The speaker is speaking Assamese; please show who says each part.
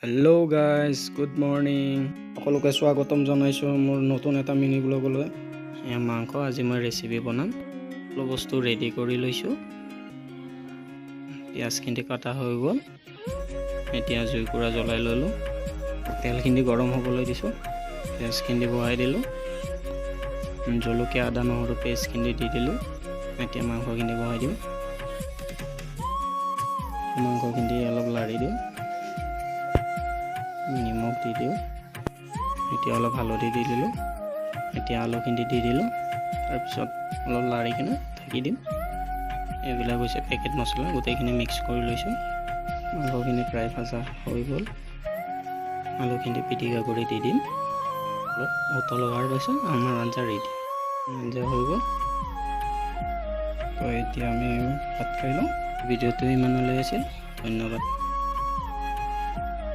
Speaker 1: Hello' guys, good morning. সকলোকে স্বাগতম জনাইছোঁ মোৰ নতুন এটা মিনি ব্লগলৈ। এয়া মাংস, আজি মই ৰেচিপি বনাম। সকলো বস্তু ৰেডি কৰি লৈছোঁ। পিঁয়াজখিনি কটা হৈ গ'ল। এতিয়া জুইকুৰা জ্বলাই ল'লোঁ। তেলখিনি গৰম হ'বলৈ দিছোঁ। পিঁয়াজখিনি বহাই দিলোঁ। জলকীয়া, আদা, নহৰু পেষ্টখিনি দি দিলোঁ। এতিয়া মাংসখিনি বহাই দিওঁ। মাংসখিনি অলপ লাৰি দিওঁ। নিমখ দি দিওঁ। এতিয়া অলপ হালধি দি দিলোঁ। এতিয়া আলুখিনি দি দিলোঁ। তাৰপিছত অলপ লাৰি কিনে ঢাকি দিম। এইবিলাক হৈছে পেকেট মছলা, গোটেইখিনি মিক্স কৰি লৈছোঁ। মাংসখিনি প্ৰায় ভাজা হৈ গ'ল। আলুখিনি পিটিকা কৰি দি দিম। অলপ উতল হোৱাৰ পাছত আমাৰ আঞ্জা ৰেডি। আঞ্জা হৈ গ'ল। তো এতিয়া আমি ভাত খাই লওঁ। ভিডিঅ'টো ইমানলৈ আছিল। ধন্যবাদ।